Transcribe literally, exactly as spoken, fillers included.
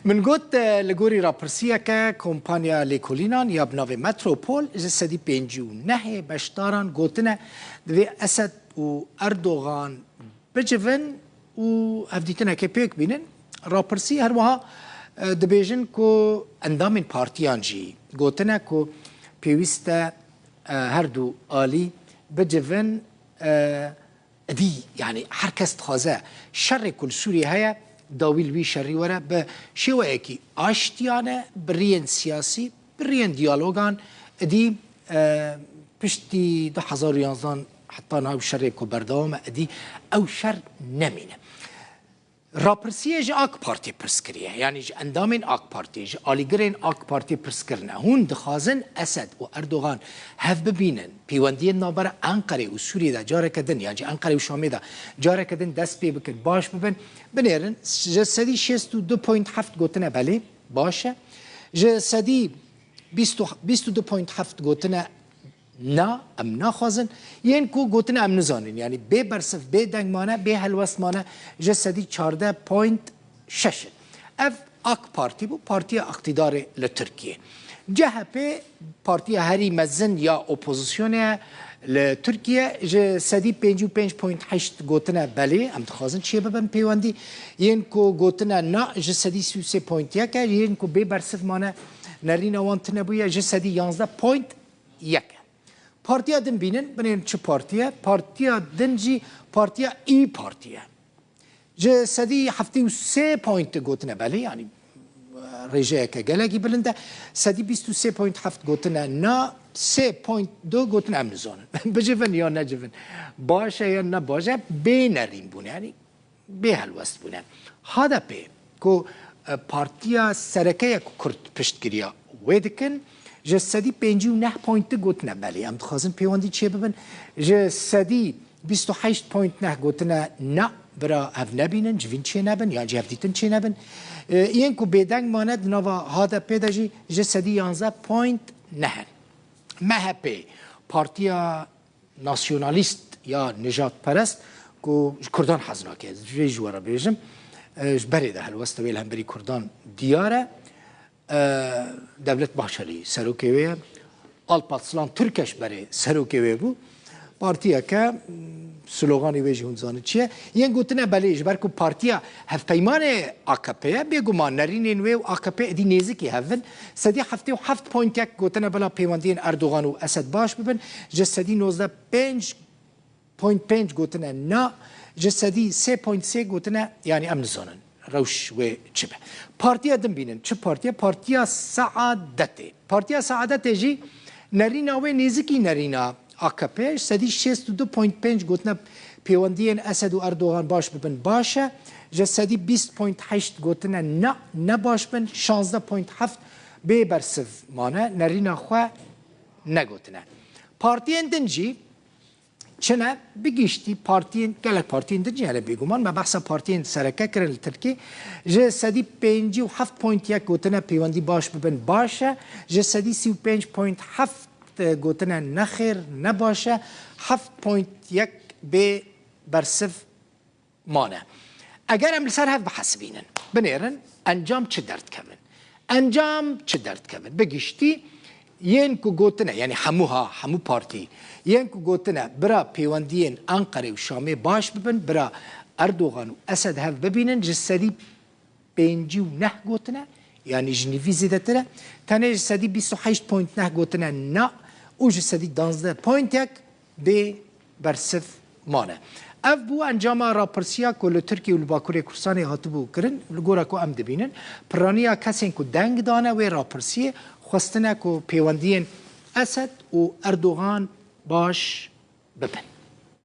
Min got, e, li gorî rapirsiyeke kompanya lêkolînan ya bi navê Metropol, ji sedî pêncî û nehê beşdaran gotine, divê Esed û Erdogan bicivin û hevdîtinekê pêk bînin. Rapirsî her wiha, e, dibêjin ku endamên partiyan jî gotine ku pêwîst e, e, her du alî bicivin, e, Edî, yanî her kes dixwaze şerê ku li Sûriyê heye, dawî li wî şerî were, bi şêweyekî aştiyane, bi riyên siyasî, bi riyên diyalogan, edî, e, piştî du hezar û yanzdan heta niha ew şerê ku berdewam e, edî ew şer nemîne. Rapirsiyê ji AK Partî pirs kiriye, yanî ji endamên AK Partî, ji alîgirên AK Partî pirs kirine. Hûn dixwazin Esed û Erdogan hev bibînin, pêwendiyên navbera Enqerê û Sûriyê de careke din, yan jî Enqerê û Şamê de careke din dest pê bikin, baş bibin? Binêrin, ji sedî şêst û du point heft gotine belê, baş e. Ji sedî bîst û, bîst û du point heft gotine na, em naxwazin. Yên ku gotine em nizanin, yanî bê bersiv, bê deng mane, bê helwest mane, ji sedî çardeh point şeş in. Ev AK Partî bû, partiya îqtîdarê li Tirkiyê. C H P, partiya herî mezin ya opozisyonê ye li Tirkiye, ji sedî pêncî û pênc point heşt gotine belê, em dixwazin çêbibin pêwendî. Yên ku gotine na, ji sedî sî û sê point yek e, yên ku bê bersiv mane, nerîna wan tune bûye, ji sedî yanzdeh point yek e. Partiya din bînin, binêrin çi partiye? Partiya din jî Partiya Î Partî ye. Ji sedî heftê û sê point gotine belê, yanî, e, rêjeyeke gelekî bilind e. Sedî bîst û sê point heft gotine na, sê point du gotine em nizanin. Bicivin ya necivin. Baş e ya ne baş e, bê nerîn bûne. Yanî bê helwest bûne. H D P ku, e, partiya sereke ye ku Kurd piştgiriya wê dikin, ji sedî pêncî û neh point du gotine belê. Em dixwazin pêwendî çêbibin. Ji sedî bîst û heşt point neh gotine na, bira hev nebînin, civîn çênebin, yan jî hevdîtin çênebin. E, yên ku bêdeng mane di nava H D P de jî ji sedî yanzdeh point neh in. M H P, partiya nasyonalîst ya nijadperest ku ji Kurdan hez nake. Ez vê ji we re bêjim, e, ji berê de helweste wê li hemberî Kurdan diyar e. E, Devlet Bahçelî serokê wê ye. Alparslan Türkeş berê serokê wê bû. Partiyeke, sloganê wê jî hûn zanin çi ye. Yên gotine belê, ji ber ku partiya hevpeymanê A K P ye, bêguman nerînên wê û A K P êdî nêzikî hev in. Sedî heftê û heft point yek gotine bila pêwendiyên Erdogan û Esed baş bibin, ji sedî nozdeh point pênc gotine na, ji sedî sê point sê gotine, yanî em nizanin rewş wê çi be. Partiya din bînin, çi partiye? Partiya Saadetê. Partiya Saadetê jî nerîna wê nêzikî nerîna A K P, ji sedî şêst û du point pênc gotine pêwendiyên Esed û Erdogan baş bibin, baş e. Ji sedî bîst point heşt gotine na, ne baş bin, şazdeh point heft bê bersiv mane, nerîna xwe negotine. Partiyên din jî çi ne? Bi giştî partiyên, gelek partiyên din jî hene bêguman. Me behsa partiyên sereke kirin li Tirkî. Ji sedî pêncî û heft point yek gotine pêwendî baş bibin, baş e. Ji sedî sî û pênc point heft gotine nexêr, ne baş e. Heft point yek bê bersiv mane. Eger em li ser hev bihesibînin, binêrin encam çi derdikevin? Encam çi derdikevin? Bi giştî yên ku gotine, yanî hemû ha, hemû partî, yên ku gotine bira pêwendiyên Enqerê û Şamê baş bibin, bira Erdogan û Esed hev bibînin, ji sedî pêncî û neh gotine, yanî ji nîvî zêdetir e. Tenê ji sedî bîst û heşt point neh gotine na û ji sedî danzdeh point yek bê bersiv mane. Ev bû encama rapirsiya ku li Tirkiye û li Bakurê Kurdistanê hatibû kirin, li gora ku em dibînin. Piraniya kesên ku deng dane wê rapirsiyê xwestine ku pêwendiyên Esed û Erdogan baş bibin.